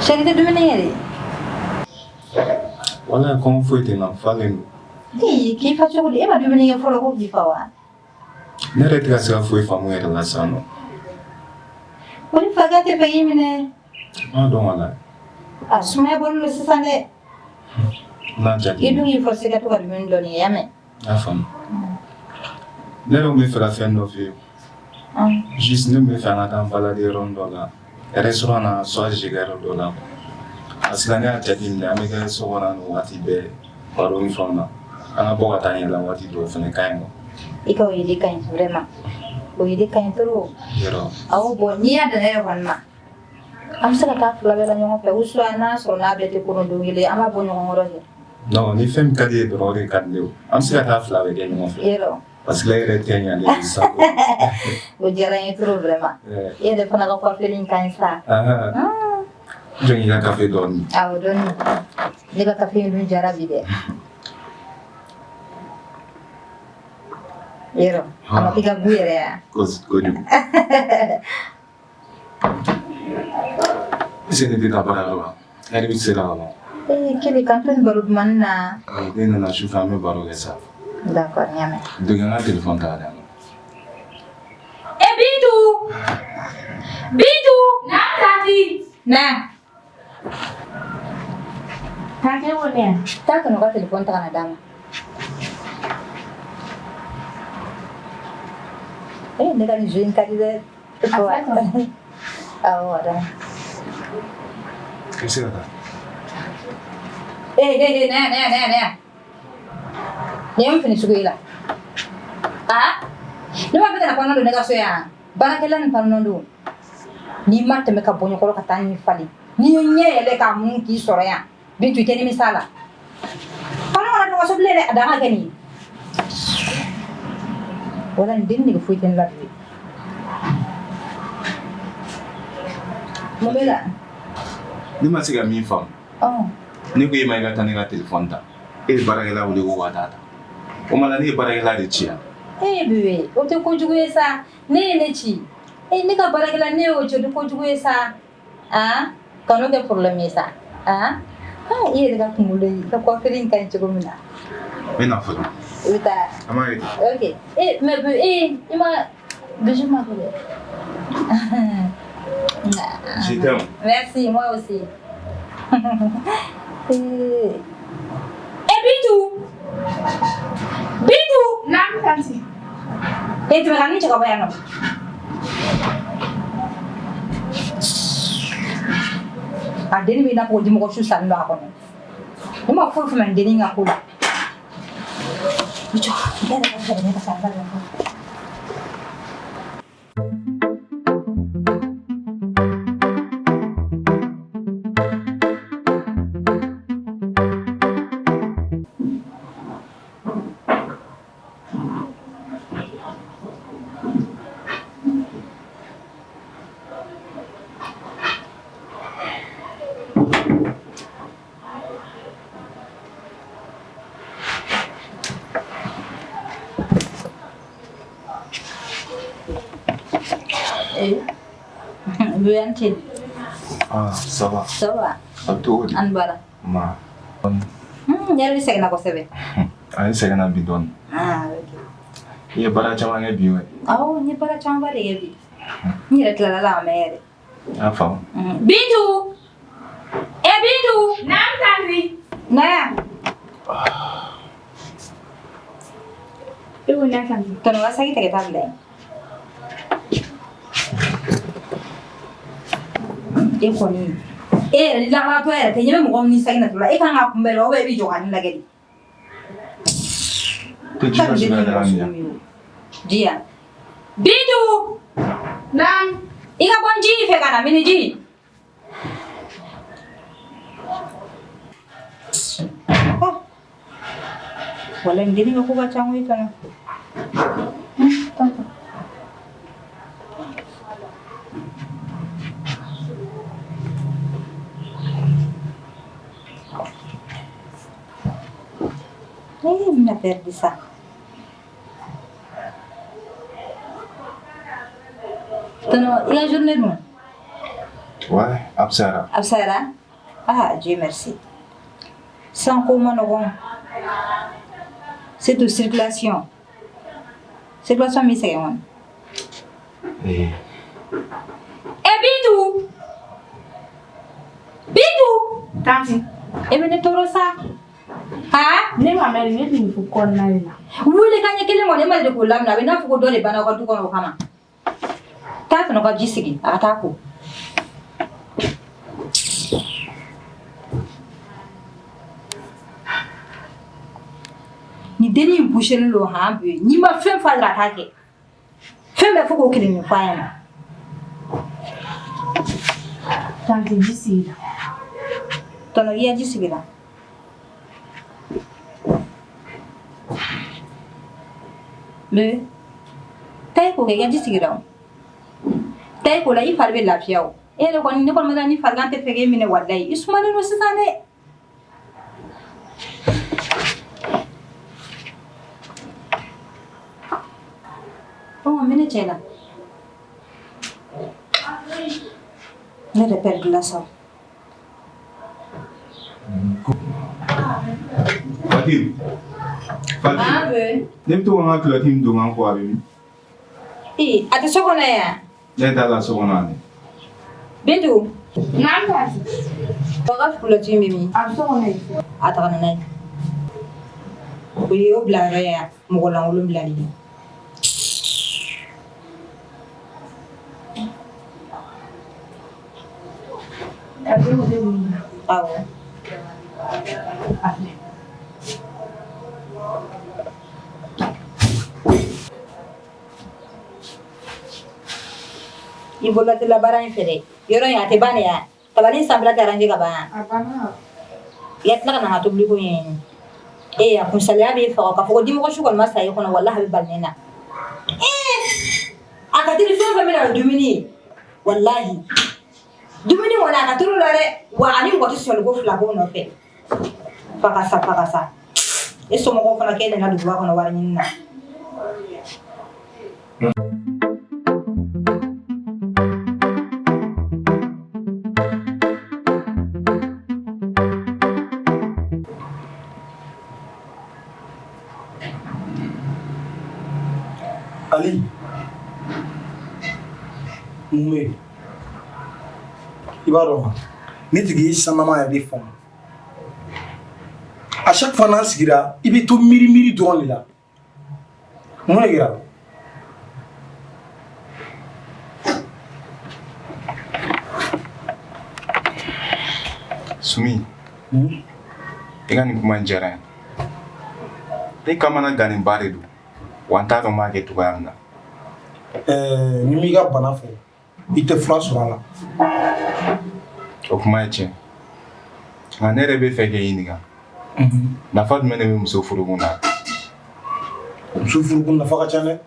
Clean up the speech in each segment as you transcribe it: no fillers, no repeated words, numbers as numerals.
Chéri tɛ dumuni kɛ de. Walayi kɔngɔ foyi tɛ n na, n falen don. Ee, k'i fa cogo di? E ma dumuni kɛ fɔlɔ ko k'i fa wa? Ne yɛrɛ tɛ ka se ka foyi faamu yɛrɛ la sisan nɔ. Ko ni farigan tɛ fɛ k'i minɛ. N m'a dɔn walayi. A sumaya bɔlen don sisan dɛ. N'a jate. I dun k'i forcer ka to ka dumuni dɔɔni kɛ, i y'a mɛn? N y'a faamu. Ne yɛrɛ tun bɛ fɛ ka fɛn dɔ f'i ye. Juste ne tun bɛ fɛ an ka taa an balader yɔrɔnin dɔ la restaurant na soit yɔrɔ dɔ la parce que ne y'a jateminɛ an bɛ kɛ so kɔnɔ nin waati bɛɛ baro ni fɛnw na, an ka bɔ ka taa an yɛlɛ waati dɔw fana ka ɲi quoi. I ka o idée ka ɲi vraiment, o idée ka ɲi trop. Yɔrɔ. Awɔ, bon n'i y'a dan ne yɛrɛ kɔni ma, an bɛ se ka taa fila bɛɛ la ɲɔgɔn fɛ ou soit n'a sɔrɔ n'a bɛɛ tɛ ko don kelen, an b'a bɔ ɲɔgɔn kɔrɔ kɛ. Non, ni fɛn min ka di ye dɔrɔn, o de ka di ne ye. An bɛ se ka taa fila bɛɛ kɛ ɲɔgɔn fɛ. Yɔrɔ. Parce que e yɛrɛ tɛ ɲa ne ye sisan. O diyara n ye trop vraiment. I yɛrɛ fana ka coiffure in ka ɲi sa. Jɔn k'i ka café dɔɔni. Awɔ, dɔɔni. Ne ka café in dun diyara bi dɛ. Yɔrɔ, a ma k'i ka goût yɛrɛ ya? Kojugu. Est-ce que ne tɛ taa baarayɔrɔ la? Heure bɛ sera ka ban. Ee, kelen k'an to nin baro dumanni na. Ne nana sufɛ, an bɛ baro kɛ sa. D'accord, n y'a mɛn. Donc an ka téléphone ta ka di yan. E Bintu! Bintu! Na tantie. Na. Tantie ko ne. Taa ka n'u ka téléphone ta ka na d'a ma. Eh, ne ka nin jeu in ka di dɛ. Awɔ, a d'a ma. I bɛ se ka taa. Eh, eh, eh, na yan, na yan, na yan, na yan. Nin ye mun fini sugu ye la? Ah? Ne b'a fɛ ka na kɔnɔ don ne ka so yan. Baarakɛla ni pantalon don. N'i ma tɛmɛ ka bɔ ɲɛkɔrɔ ka taa nin falen. N'i ye ɲɛ yɛlɛ k'a mun k'i sɔrɔ yan. Bintu, i tɛ nimisa a la. Kɔnɔ kana don ka so bilen dɛ, a dan ka kɛ nin ye. Wala nin den nege foyi tɛ ne la bilen. Mun bɛ la? Ne ma se ka min faamu. Ne ko e ma i ka taa ne ka téléphone ta. E ye baarakɛla wele ko ka taa ta. O ma la ne ye baarakɛla de ci yan. Ee bébé, o tɛ kojugu ye sa. Ne ye ne ci. Ee, ne ka baarakɛla, ne y'o ci, o tɛ kojugu ye sa. Ah, kan'o kɛ problème ye sa. Ah, ah, i yɛrɛ ka kunkolo in, i ka coiffure in ka ɲi cogo min na. N bɛ na fɔlɔ. I bɛ taa. An b'a ye ten. Ok. Eh, mais bébé, eh, i ma bijou ma kɛ dɛ. Je t'aime. Merci, moi aussi. Eh, eh Bintu! Bintu! Naam tantie. Eh, tɛmɛ ka nin cɛ ka bɔ yan nɔ. A dennin bɛ i n'a fɔ ko dimɔgɔ su sanni don a kɔnɔ. Ne ma foyi faamuya nin dennin ka ko la. I jɔ, ne yɛrɛ ka fɛɛrɛ kɛ ka taa n ba la. Bébé ce. Ah, ça va. Ça va. A bɛ cogo di? An bara. Ma. N yɛrɛ bɛ sɛgɛnna kosɛbɛ. A ye sɛgɛnna bi dɔɔni. Ah, ok. I ye baara caman kɛ bi wa? Awɔ, n ye baara camanba de kɛ bi. N yɛrɛ tilala la a mɛn yɛrɛ. N y'a faamu. Bintu! Eh Bintu! Naam tantie. Na yan. E ko ne tantie. Tɔnɔ ka saki tigɛ taa bila yen. E kɔni, e yɛrɛ lakalatɔ yɛrɛ tɛ, ɲɛ bɛ mɔgɔ min ni saki natɔ la, e kan k'a kunbɛn de wa, ou bien e b'i jɔ ka ne lajɛ de? Tɛ ji dɔ sigi ka ɲagami yan. Ji yan. Bintu! Naam. I ka bɔ n ji in fɛ ka na mini ji. Oh. Wala nin dennin ka ko ka ca koyi tɔnɔ. Tɔntɔn. Eh, n bɛna perdu sa. Tɔnɔ, i ka journée dun? Ouais, a fisayara. A fisayara? Ah, Dieu merci. San ko ma nɔgɔn. Surtout circulation. Circulation b'i sɛgɛn kɔni. Ee. E Bintu! Bintu! Tanti. E bɛ ne tɔɔrɔ sa. Ha? Ne ma mɛn ne tun bɛ fo kɔnɔna de la. Wele ka ɲɛ kelen kɔni e ma deli k'o laminɛ a bɛ n'a fɔ ko dɔ de banna aw ka du kɔnɔ o kama. Taa tɔnɔ ka ji sigi a ka taa ko. Ni dennin in bouchelen don han bi n'i ma fɛn f'a ye dɔrɔn a t'a kɛ. Fɛn bɛɛ fo k'o kelen nin f'a ɲɛna. Tanti ji sigira. Tɔnɔ i ya ji sigira. Mais taa i ko kɛ i ka ji sigira o. Taa i ko la i fari bɛ lafiya o. E yɛrɛ kɔni ne kɔni ma ni farigan tɛ fɛ k'e minɛ walayi i sumalen don sisan dɛ. Ɔ n bɛ ne cɛ la. Ne yɛrɛ pɛrɛdila sa. Fatim. Fatim. Ah, bɛ. Ne bɛ to ka n ka culotte in don n kɔ a bɛ min? Ee, a tɛ so kɔnɔ yan. Ne t'a la so kɔnɔ ani. Bintu. Naam tanti. Ba ka culotte in bɛ min? A bɛ so kɔnɔ yen. A ta ka na n'a ye. O ye o bila yɔrɔ ye yan mɔgɔ lankolon bilali ye. A bɛ o de bolo. Awɔ. A filɛ. I bolola teliya baara in fɛ dɛ. Yɔrɔ in a tɛ ban de ya. Tabali in sanfɛla tɛ arranger ka ban ya. A banna. I ka tila ka na n ka tobiliko ɲɛɲini. Ee a kunsaliya b'e faga k'a fɔ ko dimɔgɔ su kɔni ma sa e kɔnɔ walahi a bɛ bali ne na. Ee a ka teli fɛn o fɛn bɛ na ni dumuni ye walahi dumuni kɔni a ka teli o la dɛ wa ani mɔgɔ tɛ sɔli ko fila k'o nɔfɛ. Fakasa fakasa e somɔgɔw fana k'e nana duguba kɔnɔ wari ɲini na. Ali mun bɛ yen i b'a dɔn ne tigi ye sanama yɛrɛ de faamu à chaque fois n'an sigira i bɛ to miiri miiri dɔrɔn de la mun de kɛra Sumi i ka nin kuma in diyara n ye ne kamana gannenba de don wa n t'a dɔn n b'a kɛ cogoya min na ɛɛ n'i m'i ka bana fɔ i tɛ fura sɔrɔ a la o kuma ye tiɲɛ nka ne yɛrɛ bɛ fɛ k'e ɲininka nafa jumɛn de bɛ muso furukun na muso furukun nafa ka ca dɛ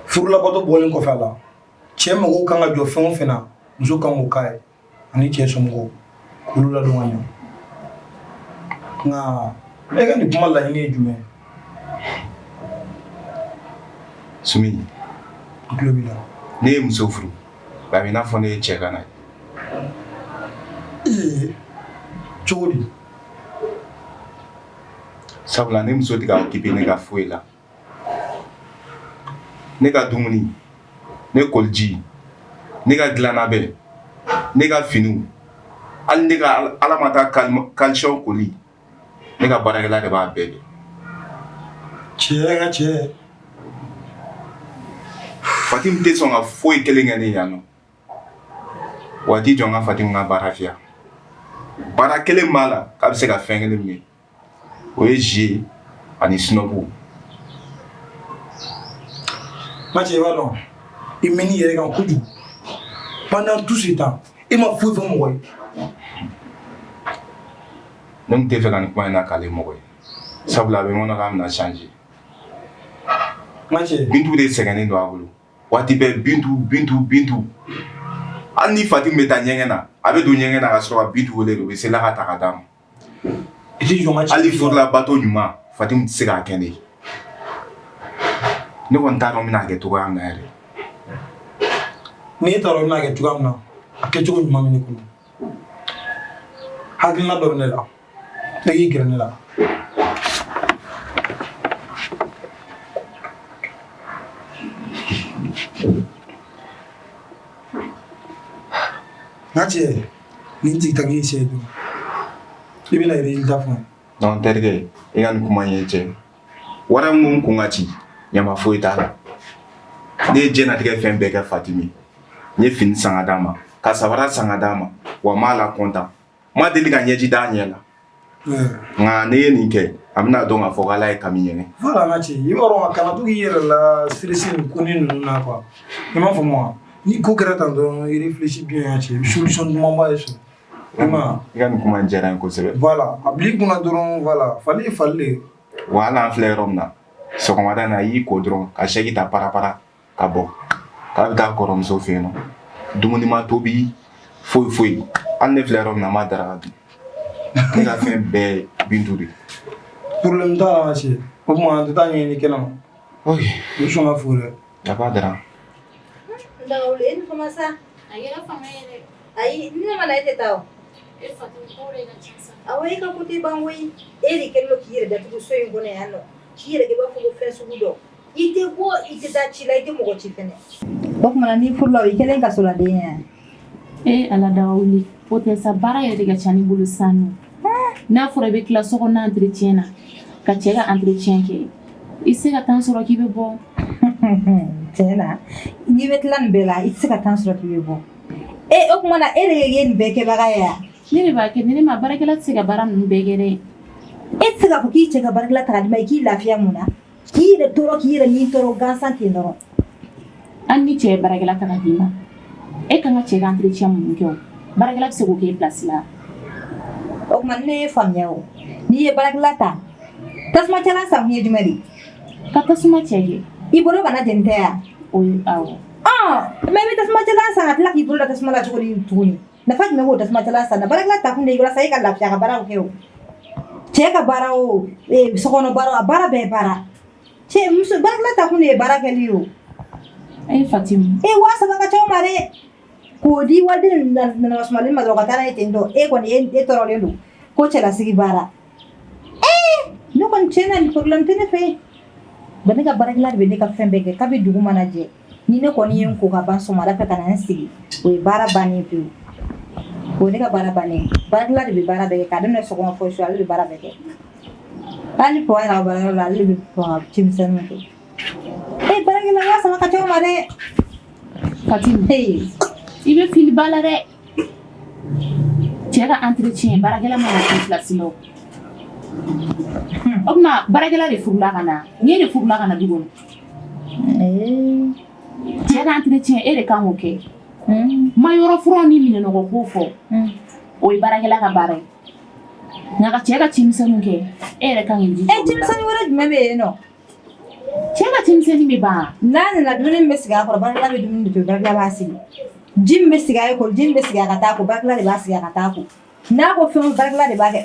furulabato bɔlen kɔfɛ a la cɛ mago kan ka jɔ fɛn o fɛn na muso kan k'o k'a ye ani cɛ somɔgɔw k'olu ladon ka ɲɛ nka e ka nin kuma laɲini ye jumɛn ye Sumi n tulo b'i la ne ye muso furu a bɛ i n'a fɔ ne ye cɛ kana ye ee cogo di sabula ne muso tɛ ka occupé ne ka foyi la ne ka dumuni ne koliji ne ka dilanna bɛn ne ka finiw hali ne ka ala ma taa caleçon koli ne ka baarakɛla de b'a bɛɛ kɛ cɛ ka cɛ Fatim tɛ sɔn ka foyi kelen kɛ ne yan nɔ wa t'i jɔ n ka Fatim ka baara fiya baara kelen b'a la k'a bɛ se ka fɛn kelen min kɛ o ye jeu ani snob Ma cɛ i b'a dɔn i mɛn'i yɛrɛ kan kojugu pendant tout ce temps e ma foyi fɔ mɔgɔ ye ne tun tɛ fɛ ka nin kuma in lakale mɔgɔ ye sabula a bɛ n kɔnɔ k'a bɛna changer Ma cɛ Bintu de sɛgɛnnen don a bolo waati bɛɛ Bintu Bintu Bintu hali ni Fatim bɛ taa ɲɛgɛn na a bɛ don ɲɛgɛn na ka sɔrɔ ka Bintu wele de u bɛ sela ka ta ka d'a ma i t'i jɔ n ka cɛ hali furulabato ɲuman Fatim tɛ se k'a kɛ ne ye ne kɔni t'a dɔn n bɛna kɛ cogoya min na yɛrɛ N'i t'a dɔn i bɛna kɛ cogoya min na A kɛcogo ɲuman bɛ ne kɔnɔ. Hakilina dɔ bɛ ne la. E k'i gɛrɛ ne la. N ka cɛ, nin tic-tac in sen dɔrɔn. I bɛna résultat fɔ n ye. Non, terikɛ, i ka nin kuma in ye tiɲɛ. Wari min kun ka ci, ɲama foyi t'a la. Ne ye diɲɛnatigɛ fɛn bɛɛ kɛ Fatimi. N ye fini san ka d'a ma, ka sabara san ka d'a ma, wa n m'a la kɔntan. N ma deli ka ɲɛji d'a ɲɛ la. Nka n'i ye nin kɛ, a bɛna dɔn k'a fɔ k'Ala ye kami ɲɛnɛ. Voilà n ka cɛ, i b'a dɔn kana to k'i yɛrɛ la stressé nin ko ni ninnu na quoi. I m'a faamu wa? Ni ko kɛra tan dɔrɔn, i réfléchis bien n ka cɛ, i bɛ solution dumanba de sɔrɔ. I ma ye? I ka nin kuma in diyara n ye kosɛbɛ. Voilà, a bil'i kunna dɔrɔn, voilà, fali ye fali de ye. Wa hali an filɛ yɔrɔ min na, sɔgɔmada in na a y'i ko dɔrɔn ka sɛki ta parapara ka bɔ k'a bɛ taa kɔrɔmuso fɛ yen nɔ, dumuni ma tobi, foyi foyi. Hali ne filɛ yɔrɔ min na, n ma daraka dun. Ne ka fɛn bɛɛ ye Bintu de ye. Problème t'a la n ka cɛ. O tuma an tɛ taa ɲɛɲini kɛnɛ ma. Ok. I bɛ sɔn ka fo dɛ. Y a pas drap. Ndawule, e ni fama sa. A kɛra fama ye dɛ. Ayi, ni ne ma na e tɛ taa o. E Fatu, ko de ka ca sa. Awɔ, e ka ko tɛ ban koyi. E de kɛlen don k'i yɛrɛ datugu so in kɔnɔ yan nɔ. K'i yɛrɛ kɛ i b'a fɔ ko fɛn sugu dɔ. I tɛ bɔ, i tɛ taa ci la, i tɛ mɔgɔ ci fɛnɛ. O tuma na n'i furula o, i kɛlen kasoladen ye yan. E Ala dawuli, o tɛ sa, baara yɛrɛ de ka ca ne bolo sisan nɔ. N'a fɔra i bɛ tila so kɔnɔna entretien na, ka cɛ ka entretien kɛ, i tɛ se ka temps sɔrɔ k'i bɛ bɔ. Tiɲɛ na, n'i bɛ tila nin bɛɛ la, i tɛ se ka temps sɔrɔ k'i bɛ bɔ. E o tuma na e de ye nin bɛɛ kɛbaga ye yan? Ne de b'a kɛ, ni ne ma baarakɛla tɛ se ka baara ninnu bɛɛ kɛ dɛ. E tɛ se k'a fɔ k'i cɛ ka baarakɛla ta ka d'i ma i k'i lafiya mun na? K'i yɛrɛ tɔɔrɔ, k'i yɛrɛ ni tɔɔrɔ gansan ten dɔrɔn. Hali ni cɛ ye baarakɛla ta ka d'i ma, e kan ka cɛ ka entretien minnu kɛ o, baarakɛla bɛ se k'o kɛ e place la. O tuma ne ye faamuya o, n'i ye baarakɛla ta, tasuma cɛlan san kun ye jumɛn de ye? Ka tasuma cɛ kɛ. I bolo kana jeni tɛ yan? O ye awɔ. Mais i bɛ tasuma cɛlan san ka tila k'i bolo da tasuma la cogo di tuguni? Nafa jumɛn b'o tasuma cɛlan san na? Baarakɛla ta kun de ye walasa e ka lafiya ka baaraw kɛ o. Cɛ ka baara o, sokɔnɔ baara o, a baara bɛɛ ye baara. Cɛ muso baarakɛla ta kun de ye baara kɛli ye o. E Fatimu. E 3000 ka ca o ma dɛ. K'o di waliden nana sumalen ma dɔrɔn ka taa n'a ye ten tɔ, e kɔni e tɔɔrɔlen don ko cɛlasigi baara. Ee ne kɔni tiɲɛ na nin problème tɛ ne fɛ yen. Ba ne ka baarakɛla de bɛ ne ka fɛn bɛɛ kɛ kabi dugu mana jɛ. Ni ne kɔni ye n ko ka ban sɔgɔmada fɛ ka na n sigi, o ye baara bannen pewu. O ye ne ka baara bannen ye. Baarakɛla de bɛ baara bɛɛ kɛ k'a daminɛ sɔgɔma fo su, ale de bɛ baara bɛɛ kɛ. Hali ni papa yɛrɛ ka baarayɔrɔ la, ale de bɛ ka cimisɛnninw kɛ. Ee baarakɛla 3000 ka ca o ma dɛ. Fatimu, i bɛ fili ba la dɛ. Cɛ ka entretien baarakɛla ma kɛ place la o. O tuma baarakɛla de furula ka na, ni e de furula ka na du kɔnɔ. Cɛ ka entretien e de kan k'o kɛ. Ma yɔrɔ furan ni minɛnɔgɔ ko fɔ, o ye baarakɛla ka baara ye. Nka ka cɛ ka cimisɛnninw kɛ, e yɛrɛ kan k'i jija. E cimisɛnnin wɛrɛ jumɛn bɛ yen nɔ? Cɛ ka cimisɛnnin bɛ ban. N'a nana dumuni min bɛ sigi a kɔrɔ, baarakɛla bɛ dumuni de tobi, baarakɛla b'a sigi. Ji min bɛ sigi a ye ko, ji min bɛ sigi a ka taa ko, baarakɛla de b'a sigi a ka taa ko. N'a ko fɛn o baarakɛla de b'a kɛ.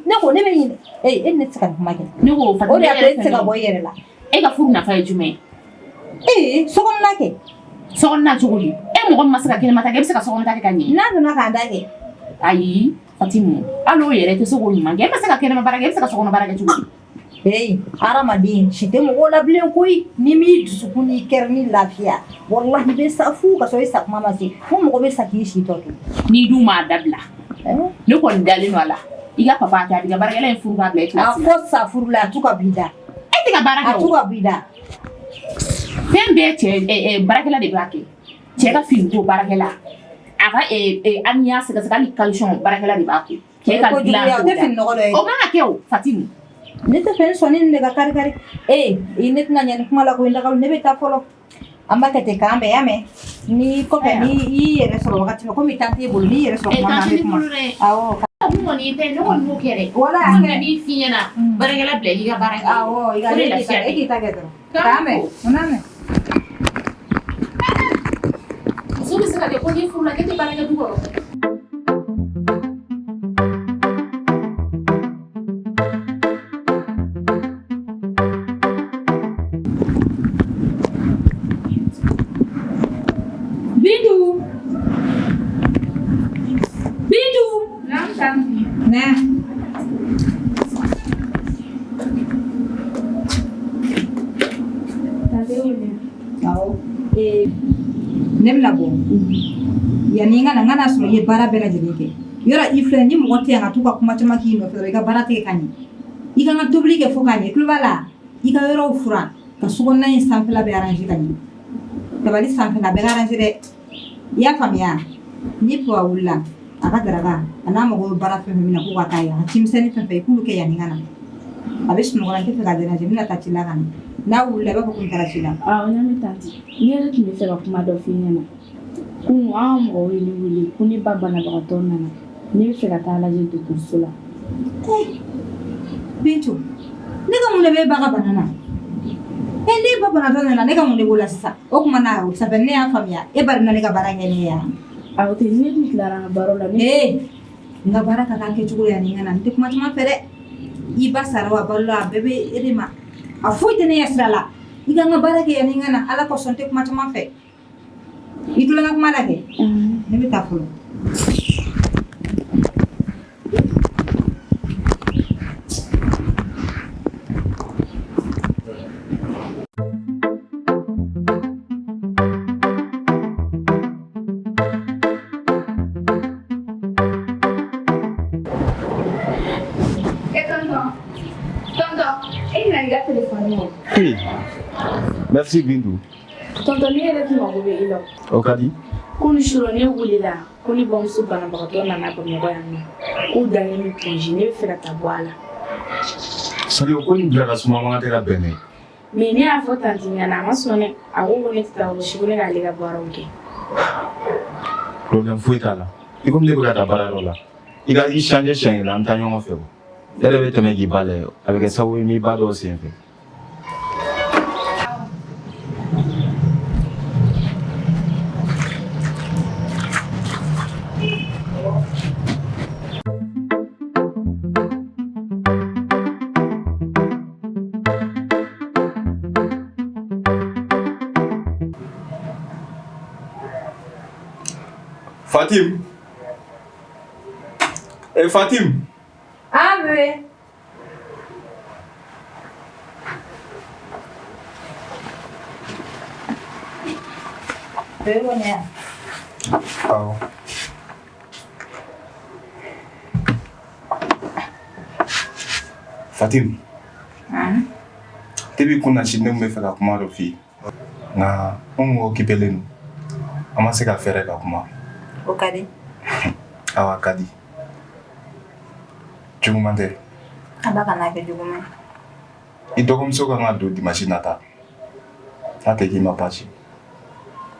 Ne ko ne bɛ ɲinɛ. E ne tɛ se ka nin kuma kɛ. Ne ko O de y'a to e tɛ se ka bɔ i yɛrɛ la. E ka furu nafa ye jumɛn ye? Ee sokɔnɔna kɛ. Sokɔnɔna cogo di? E mɔgɔ min ma se ka kɛnɛma ta kɛ, e bɛ se ka sokɔnɔ ta kɛ ka ɲɛ? N'a donna k'a da kɛ. Ayi Fatimu, hali o yɛrɛ tɛ se k'o ɲuman kɛ. E ma se ka kɛnɛma baara kɛ, e bɛ se ka sokɔnɔ baara kɛ cogo di? Hey, hadamaden si tɛ mɔgɔw la bilen koyi. N'i m'i dusukun n'i kɛrɛ ni lafiya, walahi i bɛ sa fu ka sɔrɔ i sa kuma ma se. Fo mɔgɔ bɛ sa k'i si tɔ to. N'i dun m'a dabila, ne kɔni dalen don a la. I ka papa kɛ, a b'i ka baarakɛla in furu k'a bila i A place la. fɔ sa furu la, a tu ka b'i da. E tɛ ka baara kɛ A o. tu ka b'i da. Fɛn bɛɛ cɛ baarakɛla de b'a kɛ. Cɛ ka finiko baarakɛla, a ka hali n'i y'a sɛgɛsɛgɛ, hali caleçon baarakɛla de b'a ko. Cɛ ka dilan o tɛ fini nɔgɔ dɔ ye. O man ka kɛ o Fatimu. Ne tɛ fɛ n sɔnni nin de ka kari kari. Ee ne tɛna ɲɛ ni kuma la koyi, Ndakalu, ne bɛ taa fɔlɔ. An b'a kɛ ten k'an bɛn, y'a mɛn? Ni kɔfɛ ni i yɛrɛ sɔrɔ wagati min, komi temps t'e bolo, n'i yɛrɛ sɔrɔ kuma min na, an bɛ kuma. Awɔ. Mun kɔni y'i ta ye, ne kɔni b'o kɛ dɛ. Wala. Ne kɔni bɛ min f'i ɲɛna, baarakɛla bila i k'i ka baara kɛ. Awɔ, i ka O de lafiya e k'i ta kɛ dɔrɔn. K'an bɛn, o n'a mɛn. Muso bɛ se ka kɛ ko n'i furula k'e tɛ baara kɛ du kɔnɔ. Bintu. Nɛ. Awɔ. Ne bɛna bɔ. Yanni n ka na n ka n'a sɔrɔ i ye baara bɛɛ lajɛlen kɛ. Yɔrɔ i filɛ ni mɔgɔ tɛ yan ka to ka kuma caman k'i nɔfɛ dɔrɔn i ka baara tɛ kɛ ka ɲɛ. I ka n ka tobili kɛ fo k'a ɲɛ. I tulo b'a la? I ka yɔrɔw furan ka sokɔnɔna in sanfɛla bɛɛ arranger ka ɲɛ. Tabali sanfɛla bɛɛ ka arranger dɛ. I y'a faamuya? Ni papa wulila a ka daraka a n'a mago bɛ baara fɛn fɛn min na k'o ka k'a ye a ka cimisɛnnin fɛn fɛn i k'olu kɛ yanni n ka na. A bɛ sunɔgɔ la n tɛ fɛ k'a déranger n bɛna taa ci la ka na. N'a wulila i b'a fɔ ko n taara ci la. Awɔ, n y'a mɛn tanti. Ne yɛrɛ tun bɛ fɛ ka kuma dɔ f'i ɲɛna. Kunun an ka mɔgɔw ye ne wele ko ne ba banabagatɔ nana. Ne bɛ fɛ ka taa lajɛ dɔgɔtɔrɔso la. Bintu, ne ka mun de bɛ e ba ka bana na? Ne ba banatɔ nana ne ka mun de b'o la sisan? O tuma na o ça fait ne y'a faamuya e ba de bɛna ne ka baara kɛ ne ye yan. Awɔ ten, ne tun tilara n ka baaraw la. N ka baara ka k'a kɛcogo la yanni n ka na n tɛ kuma caman fɛ dɛ. I ba sara wa balo la a bɛɛ bɛ e de ma. A foyi tɛ ne ɲɛ sira la. I ka n ka baara kɛ yanni n ka na Ala kosɔn n tɛ kuma caman fɛ. I tulo n ka kuma la kɛ. Ne bɛ taa fɔlɔ. Tonton, e nana i ka telefɔni ye. Hey. Merci Bintu. Tonton, ne yɛrɛ tun mago bɛ e la. O ka di. Kunun surɔ ne wulila ko ne bamuso banabagatɔ nana Bamakɔ yan nɔ k'u dalen bɛ Point G ne bɛ fɛ ka taa bɔ a la. Sadi o ko nin bila ka suma man kan tɛ ka bɛn dɛ. Mais ne y'a fɔ tanti ɲɛna a ma sɔn dɛ a ko ko ne tɛ taa yɔrɔ si ko ne k'ale ka baaraw kɛ. Problème foyi t'a la. I komi ne bɛ ka taa baarayɔrɔ la. I ka i changer siɲɛ kelen an bɛ taa ɲɔgɔn fɛ o. Ne yɛrɛ bɛ tɛmɛ k'i ba lajɛ a bɛ kɛ sababu ye n b'i ba dɔw sen fɛ. Fatim. Eh Fatim. Ah bébé. Bébé ko ne yan. Awɔ. Fatim. Depuis kunasini ne tun bɛ fɛ ka kuma dɔ f'i ye. Nka n kun occupé len don. An ma se ka fɛɛrɛ ka kuma. O ka di. Awɔ a ka di. Juguman tɛ. Ala kana kɛ juguman ye. I dɔgɔmuso kan ka don dimanche nata. N'a tɛ k'i ma baasi.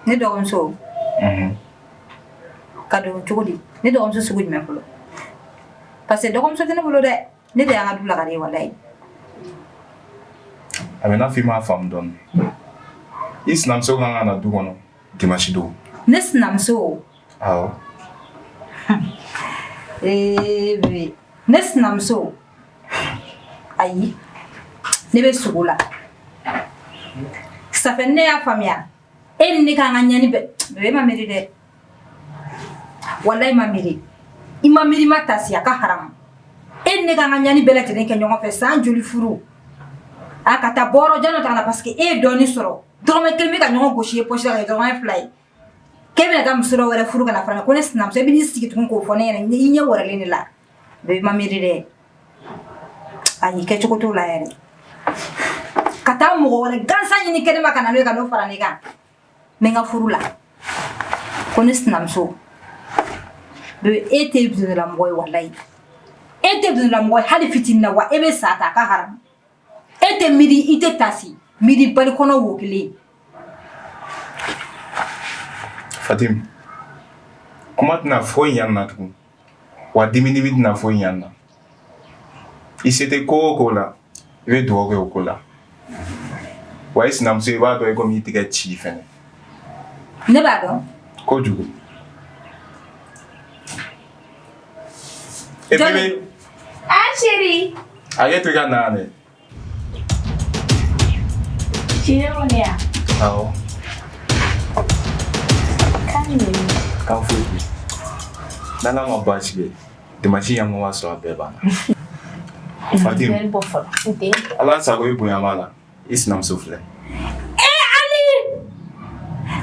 Ne dɔgɔmuso? Unhun. Ka don cogo di? Ne dɔgɔmuso sugu jumɛn fɔlɔ? Parce que dɔgɔmuso tɛ ne bolo dɛ. Ne de y'an ka du lagare ye walayi. A bɛ n'a fɔ i m'a faamu dɔɔni. I sinamuso kan ka na du kɔnɔ dimanche don. Ne sinamuso? Awɔ. Ee bébé, ne sinamuso? Ayi, ne bɛ sugo la. Ça fait ne y'a faamuya. E ni ne k'an ka ɲani bɛɛ. Bébé ma miiri dɛ. Walayi ma miiri. I ma miiri ma tasi a ka haramu. E ni ne k'an ka ɲani bɛɛ lajɛlen kɛ ɲɔgɔn fɛ san joli furu. A ka taa bɔrɔ jan dɔ ta ka na parce que e ye dɔɔni sɔrɔ. Dɔrɔmɛ kelen bɛ ka ɲɔgɔn gosi ye poche la ka kɛ dɔrɔmɛ fila ye. K'e bɛna taa muso dɔ wɛrɛ furu ka na fara ne ko ne sinamuso e bɛ n'i sigi tugun k'o fɔ ne ɲɛna i ɲɛ wɔrɔlen de la. Bébé ma miiri dɛ. Ayi kɛcogo t'o la yɛrɛ. Ka taa mɔgɔ wɛrɛ gansan ɲini kɛnɛma ka na n'o ye ka n'o fara ne kan. N bɛ n ka furu la. Ko ne sinamuso. Bébé e tɛ dundɔlamɔgɔ ye walayi. E tɛ dundɔlamɔgɔ ye hali fitinin na wa e bɛ sa ta a ka haramu. E tɛ miiri i tɛ tasi miiri bali kɔnɔ wo kelen. Fatim, kuma tɛna foyi ɲɛ na tugun. Wa dimi dimi tɛna foyi ɲɛ na. I se tɛ ko o ko la, i bɛ dugawu kɛ o ko la. Wa i sinamuso i b'a dɔn i komi i tɛgɛ ci fɛnɛ. Ne b'a dɔn. Kojugu. E bébé. Ah chérie. Hakɛ to i ka na yan dɛ. Chérie ko ne yan. Awɔ. Kan jumɛn? Kan foyi tɛ. N'Ala ma baasi kɛ. Dimanche yan b'a sɔrɔ a bɛɛ banna. Fatim. Bɔ fɔlɔ n den. Ala sago i bonya b'a la. I sinamuso filɛ. Ali,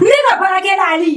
ne ka baarakɛla Ali.